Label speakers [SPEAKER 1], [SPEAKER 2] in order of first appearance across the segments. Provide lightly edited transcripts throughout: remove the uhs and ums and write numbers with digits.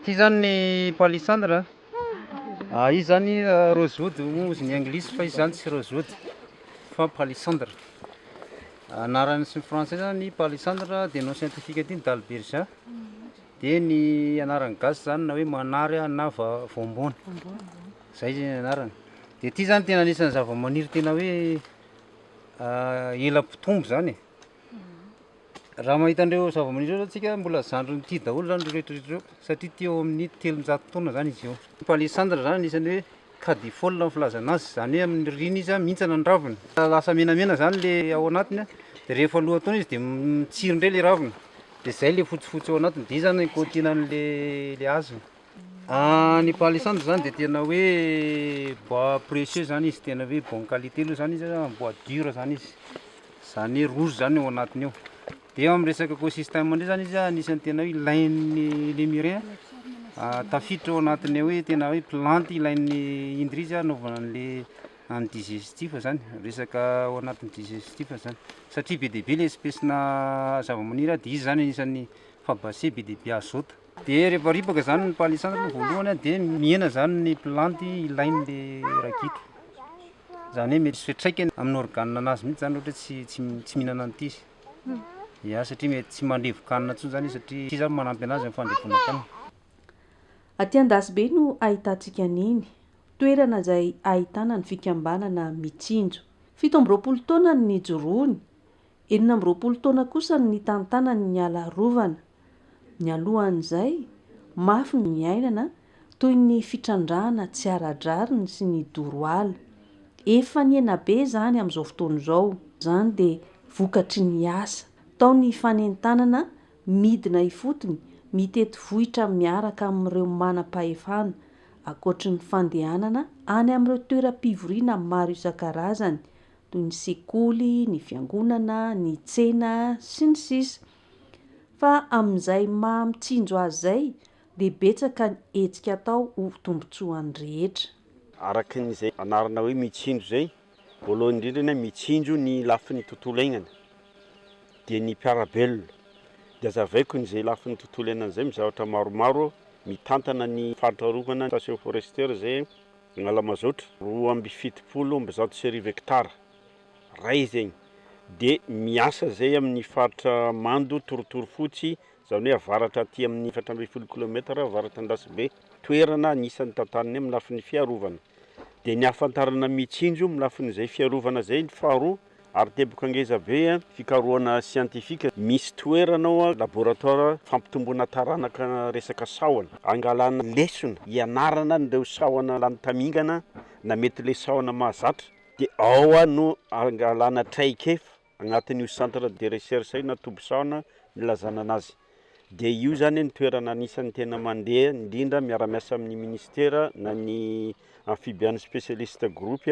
[SPEAKER 1] Ity zany ny palissandre a, izy zany rosewood moa ozy ny anglisy fa izy zany tsy rosewood fa palissandre. Anarany sy ny français zany palissandre de nom scientifique aty ny dalbergia de ny anarany gasy zany na hoe manary na va- voamboana, zay zany ny anarany. De ty zany tena anisan'ny zavamaniry tena hoe ela mpitombo zany e. Raha mahita an'ireo zavamaniry ireo zao tsika mbola zandrin'ity daholo zany ireo rehetra ireo satria ty eo amin'ny 300 taona zany izy io. Palissandre zany anisan'ny hoe cadifol ny filazana azy, zany hoe amin'ny ririnina izy a mihintsana ny raviny, lasa menamena zany le ao anatiny a, de rehefa lohataona izy de mitsiry indray le ravina, de zay le fotsifotsy ao anatiny, de io zany ankoatinan'le le hazony. Ny palissandre zany de tena hoe bois précieux zany izy, tena hoe bonne qualité aloha zany izy a, bois dur zany izy, zany hoe rojo zany ao anatiny ao. De amin'ny resaka écosystème ndray zany izy a anisan'ny tena hoe ilain'ny lémurien, tafiditra ao anatin'ny hoe tena hoe plante ilain'ny indri izy anaovana an'le en digestif zany, resaka ao anatin'ny digestif zany, satria be dia be le espèce-na zavamaniry a de izy zany anisan'ny fabacée be dia be azote. De rehefa ripaka zany ny palissandre aloha voalohany a de mihena zany ny plante ilain'le ragidro, zany hoe mety hisy fiantraikany amin'ny organe anazy mihitsy zany ohatra hoe tsy tsy tsy mihinana an'ity izy, ya satria mety tsy mandevon-kanina intsony zany izy satria ity zany manampy anazy amin'ny fandevonana-kanina.
[SPEAKER 2] Aty Andasibe no ahitantsika an'iny, toerana izay ahitana ny fikambanana Mitsinjo. 27 taona no nijoroany, 26 taona kosa no nitantanany ny ala arovana. Nialohan'izay, mafy ny niainana toy ny fitrandrahana tsy ara-drariny sy ny doro ala. Efa nihena be izany amin'izao fotoana izao. Izany dia vokatry ny asa. Tao ny fanentanana midina ifotony, mitety vohitra miaraka amin'ireo manam-pahefana, ankoatry ny fandehanana any amin'ireo toeram-pivoriana maro isan-karazany toy ny sekoly, ny fiangonana, ny tsena, sy ny sisa Fa amin'izay maha mitsinjo azy izay dia betsaka ny hetsika atao ho tombontsoan'ny rehetra.
[SPEAKER 3] Araka ny izay anarana hoe mitsinjo izay, voalohany indrindra ny hoe mitsinjo ny lafiny tontolo iainana dia ny mpiara-belona. Dia azavaiko ny izay lafiny tontolo iainana izay amin'ny zavatra maromaro, mitantana ny faritra arovana station forestière izay Analamazaotra, 1172 hektara. Ray zegny de miasa zay amin'ny faritra Mando Torotoro Fotsy zany hoe avaratra aty amin'ny 14 kilomètre avaratra Andasibe, toerana anisan'ny tantaniny amin'ny lafiny fiarovana. De ny ahafantarana Mitsinjo amin'ny lafin'izay fiarovana zay ny faharoa ary teboka ngeza be fikarohana siantifika, misy toerana ao laboratoire fampitomboana taranaka resaka sahona, angalana lesona hianarana an'ireo sahona lany tamingana na mety le sahona mahazatra. Dia ao no angalana traikefa agnatin'io centre de recherche io na toby sahona nilazana anazy. Dia io zany ny toerana anisan'ny tena mandeha indrindra miara-miasa amin'ny ministera na ny Amphibian Specialist Group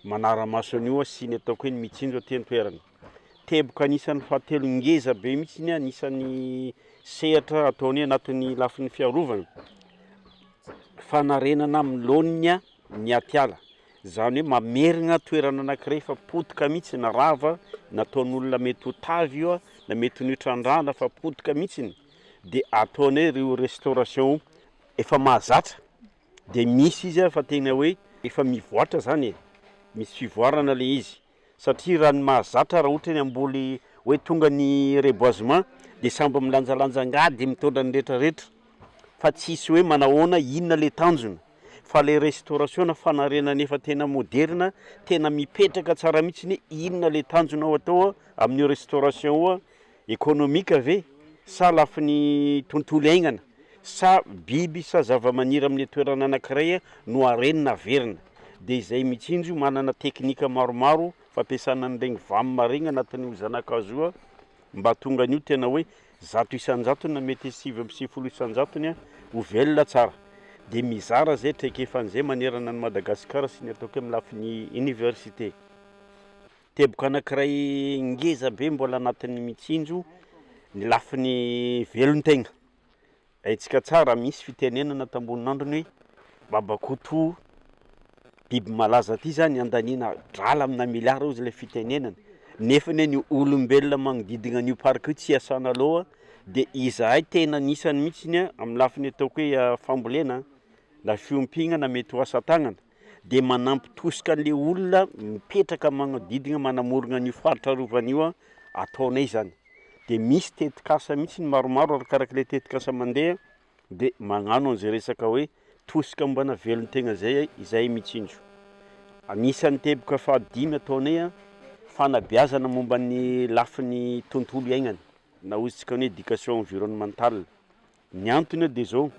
[SPEAKER 3] manara-maso an'io sy ny ataoko hoe ny mitsinjo aty an-toerana. Teboka anisan'ny fahatelo ngeza be mihitsy anisan'ny sehatra ataony anatin'ny lafiny fiarovana, fanarenana amin'ny laoniny ny atiala. Izany hoe mamerina toerana anankiray efa potika mihitsy na rava, nataon'olona mety ho tavy io na mety ho nitrandrahana fa potika mihitsy dia ataonay ireo restauration efa mahazatra dia misy izy fa tena hoe efa mivoatra zany e, misy fivoarana le izy. Satria raha ny mahazatra raha ohatra ny hamboly hoe tonga ny reboisement dia samby milanjalanja angady mitondra ny rehetra rehetra fa tsisy hoe manahoana inona le tanjona fa le restauration na fanarenana efa tena moderina tena mipetraka tsara mihitsy hoe inona le tanjona ho atao amin'io restauration io Ekonomika ve sa lafiny tontolo iainana sa biby sa zavamaniry amin'ny toerana anankiray no arenina averina? Dia izay mitsinjo manana teknika maromaro fampiasana an'iregny vam regny anatin'io zanakazo io mba hahatonga an'io tena hoe 100% na mety 99% ho velona tsara. Dia mizara zay traikefan'izay manerana an'i Madagasikara sy ny ataoko hoe amin'ny lafiny université. Teboka anankiray ngeza be mbola anatin'ny mitsinjo ny lafiny velon-tegna. Haintsika tsara, misy fitenenana tambonin'androny hoe babakoto biby malaza aty zany andaniana drala amina milliard hozy ilay fitenenana, nefa anie ny olombelona magnodidina an'io parc io tsy iasana loha. Dia izahay tena anisany mihitsy amin'ny lafiny ataoko hoe fambolena na fiompiana na mety ho asa tanana dia manampy tosika an'ilay olona mipetraka manodidina manamorona an'io faritra arovana io ataonay izany. Dia misy tetikasa mihitsy maromaro arakarak'ilay tetikasa mandeha dia magnano an'izay resaka hoe tosika mbana velon-tegna zay izahay mitsinjo. Anisan'ny teboka fahadimy ataonay fanabeazana momba ny lafiny tontolo iainana na hoy isika hoe éducation environnementale. Ny antony dia izao,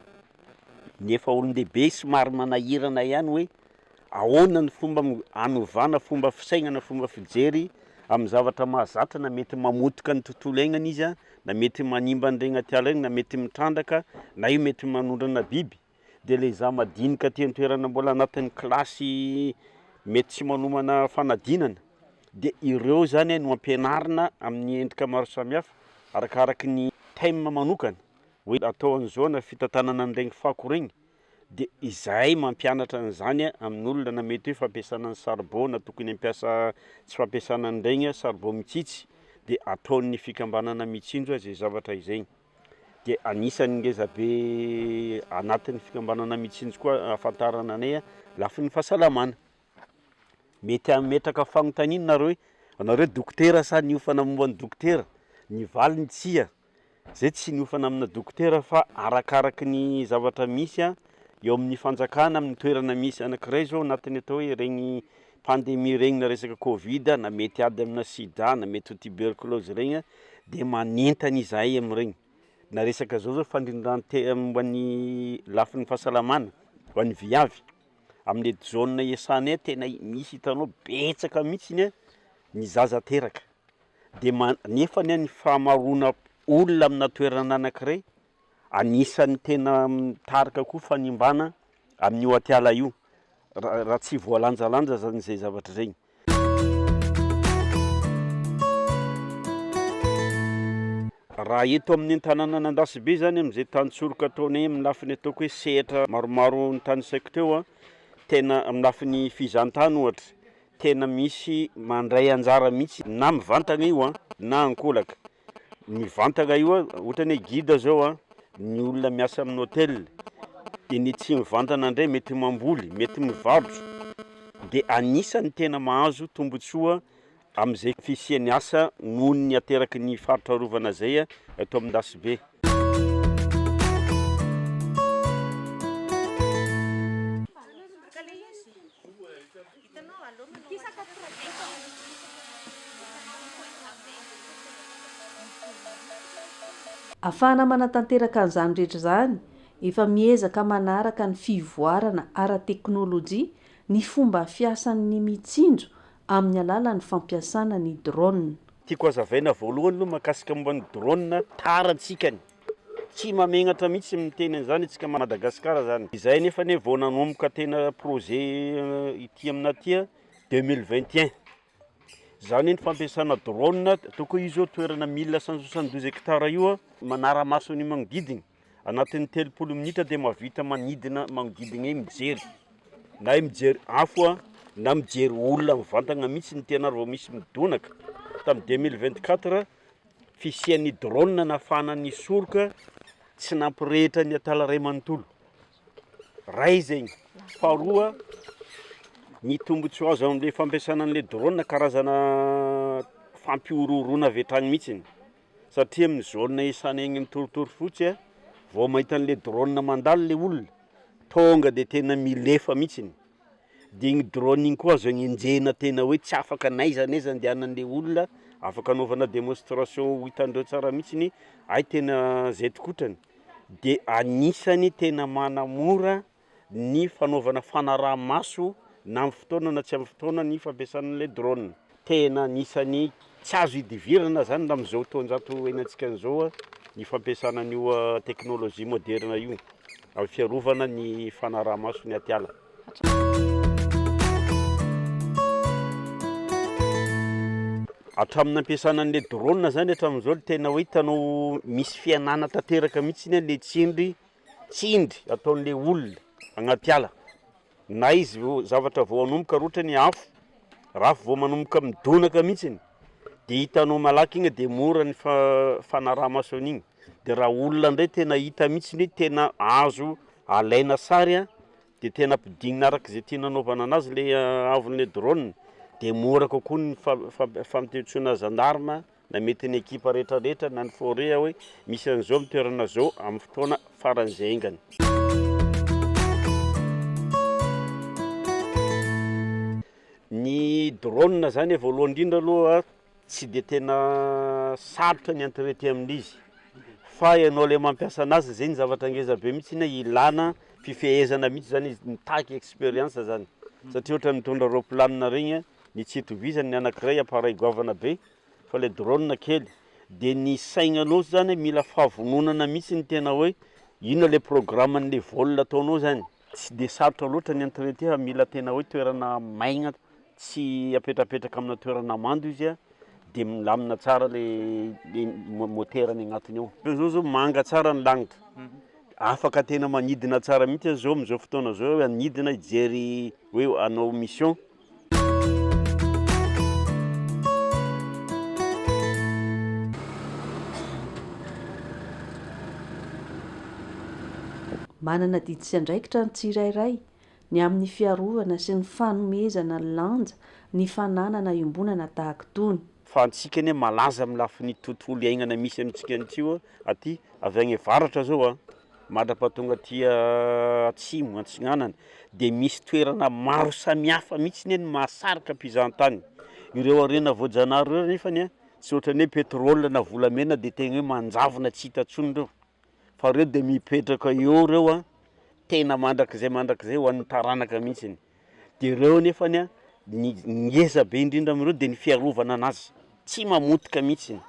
[SPEAKER 3] ny efa olon-dehibe somary manahirana ihany hoe ahoana ny fomba hanovana fomba fisainana, fomba fijery amin'ny zavatra mahazatra na mety mamotika ny tontolo iainana izy na mety manimba an'iregny atiala regny na mety mitrandraka na io mety manondrana biby de le za madinika aty an-toerana mbola anatin'ny kilasy mety tsy manomana fanadinana de ireo zany no ampianarina amin'ny endrika maro samihafa arakaraky ny thème manokana hoe atao an'izao na fitantanana an'iregny fako regny de izahay mampianatra an'izany amin'olona na mety hoe fampiasana ny saribao na tokony hampiasa tsy fampiasana an'iregny saribao mitsitsy de ataon'ny fikambanana mitsinjo zay zavatra izay de anisan'ny ngeza be anatin'ny fikambanana mitsinjo koa ahafantarana anay lafiny fahasalamana. Mety hametraka fanontaniana nareo hoe anareo dokotera sa niofana momba ny dokotera? Ny valiny tsia. Zay tsy niofana amina dokotera fa arakaraky ny zavatra misy eo amin'ny fanjakana amin'ny toerana misy anankiray zao anatin'ny atao hoe regny pandemie regny na resaka covid na mety ady amina sida na mety ho tuberculose regny de manentana izahay am'regny, na resaka zao zao fandrindran-te- momba ny lafiny fahasalamana ho an'ny viavy am'le zone iasanay tena misy hitanao betsaka mihitsiny a ny zaza teraka. De ma- nefa anie ny fahamaroana olona amina toerana anankiray anisan'ny tena mitarika koa fanimbana amin'io atiala io ra- raha tsy voalanjalanja zany zay zavatra zay. Raha eto amin'ny tanànan'Andasibe zany amin'izay tantsoroka ataonay amin'ny lafiny ataoko hoe sehatra maromaro notanisaiko teo a, tena amin'ny lafiny fizahantany ohatra, Tena misy mandray anjara mihitsy na mivantagna io an, na ankolaka. Mivantagna io an, ohatrany hoe guide zao an, ny olona miasa amin'ny hotel, de ny tsy mivantana ndray mety mamboly, mety mivarotra, de anisan'ny tena mahazo tombotsoa amin'izay fisian'ny asa noho ny ateraky ny faritra arovana zay eto Amindasibe.
[SPEAKER 2] Afahana manatanteraka an'izany rehetra izany, efa miezaka manaraka ny fivoarana ara-teknolojia ny fomba fiasan'ny Mitsinjo amin'ny alalan'ny fampiasana ny drone.
[SPEAKER 3] Tiako hazavaina voalohany aloha mahakasika momba ny drone, tara antsika ny. Tsy mahamenatra mihitsy miteny an'izany antsika Madagascar zany. Izay anefa anie vao nanomboka tena projet ity aminà ty 2021. Zany hoe ny fampiasana drone, ataoko hoe io zao toerana mille cent soixante douze hectares io manara-maso ny magnodidina, anatin'ny 30 minitra dia mahavita manidina magnodidina eny mijery, na hoe mijery afo na mijery olona mivantagna mihitsy ny tena ary vao misy midonaka. Tamin'ny 2024 Fisian'ny drone nahafahana nisoroka tsy nampirehitra ny atala iray manontolo. Ray zegny. Faharoa, ny tombontsoa azo amin'le fampiasana an'le drone karazana fampihorohoroana avy hatrany mihitsiny satria amin'ny zone iasana egny amin'ny fotsy a, vao mahita an'le drone mandalo le olona tonga de tena milefa mihitsiny. De igny drone igny koa azo agnenjehina tena hoe tsy afaka n'aiza n'aiza andehanan'le olona, afaka anaovana démonstration ho hitandreo tsara mihitsiny, hay tena zay tokotrany, de anisany tena manamora ny fanaovana fanaraha-maso na amin'ny fotoana na tsy amin'ny fotoana ny fampiasana an'le drone. Tena anisany tsy azo idivirana zany raha amin'izao taonjato iainantsika an'izao ny fampiasana an'io teknolojia moderina io amin'ny fiarovana ny fanaraha-maso ny atiala. Hatramin'ny nampiasana an'le drone zany hatramin'izao tena hoe hitanao misy fihenana tanteraka mihitsy le tsindry tsindry ataon'le olona agnaty ala. Na izy vao zavatra vao hanomboka raha ohatra ny afo, raha afo vao manomboka midonaka mihitsiny de hitanao malaky igny de mora ny fanaraha-maso an'igny. De raha olona indray tena hita mihitsy hoe tena azo alaina sary a, de tena ampidignina araka izay tiana anaovana anazy le haavon'le drone de mora kokoa ny fampiantsoana gendarme na mety ny ekipa rehetra rehetra na ny forêt hoe misy an'izao amin'ny toerana zao amin'ny fotoana faran'izay haingana. Ny drone zany voalohany indrindra aloha tsy de tena sarotra ny entretien amin'izy fa ianao le mampiasa anazy zay ny zavatra ngeza be mihitsy hoe ilana fifehezana mihitsy zany izy, mitaky expérience zany satria ohatran'ny mitondra roplanina regny ny tsy itovizany ny anankiray appareil goavana be fa le drone kely de ny saignanao zany mila fahavononana mihitsy ny tena hoe inona le programme an'le vol ataonao zany, tsy de sarotra loatra ny entretien fa mila tena hoe toerana maigna tsy apetrapetraka amina toerana mando izy a de milamina tsara le le moterany agnatiny ao. Zao zao manga tsara ny lanitra, afaka tena manidina tsara mihitsy aho zao am'zao fotoana zao hanidina hijery hoe hanao mission.
[SPEAKER 2] Manana adidy sy andraikitra ny tsirairay ny amin'ny fiarovana sy ny fanomezana lanja ny fananana iombonana tahaka itony.
[SPEAKER 3] Fa antsika anie malaza amin'ny lafiny tontolo iainana misy amintsika an'ity aty avy agny avaratra zao a, mandra-pahatonga aty atsimo antsinanana dia misy toerana maro samihafa mihitsy anie no mahasarika mpizahantany. Ireo harena voajanahary ireo nefany a tsy ohatran'ny hoe pétrole na volamena dia tegna hoe manjavona tsy hita intsony ireo fa ireo dia mipetraka eo ireo a tena mandrakizay mandrakizay ho an'ny taranaka mihitsiny. Dia ireo nefany a ny ngeza be indrindra amin'ireo dia ny fiarovana anazy, tsy mamotika mihitsiny.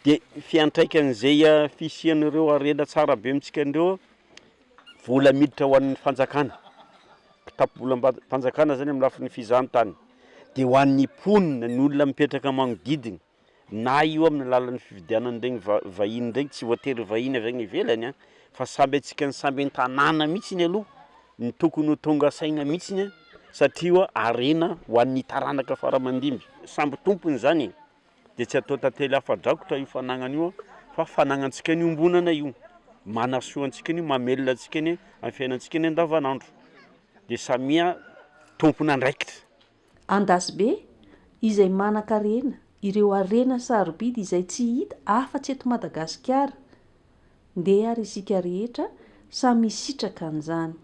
[SPEAKER 3] Dia fiantraikan'izay fisian'ireo harena tsara be amintsika ireo, vola miditra ho an'ny fanjakana, kitapo-bolam-panjakana zany amin'ny lafiny fizahantany, dia ho an'ny mponina, ny olona mipetraka magnodidina, na io amin'ny alalan'ny fividianana ireny vahiny ireny, tsy voatery vahiny avy any ivelany an, fa samby antsika ny samby an-tanàna mihitsiny aloha no tokony ho tonga saina mihitsiny an, satria io harena ho an'ny taranaka fara aman-dimby, samby tompony izany e, dia tsy atao tantely afa-drakotra io fanagnana io fa fanagnantsika niombonana io, manasoa antsika io, mamelona antsika anie amin'ny fiainantsika anie andavanandro, dia samia tompon'andraikitra.
[SPEAKER 2] Andasibe, izay manan-karena, ireo harena sarobidy izay tsy hita afa-tsy eto Madagasikara. Ndeha ary isika rehetra samy hisitraka an'izany.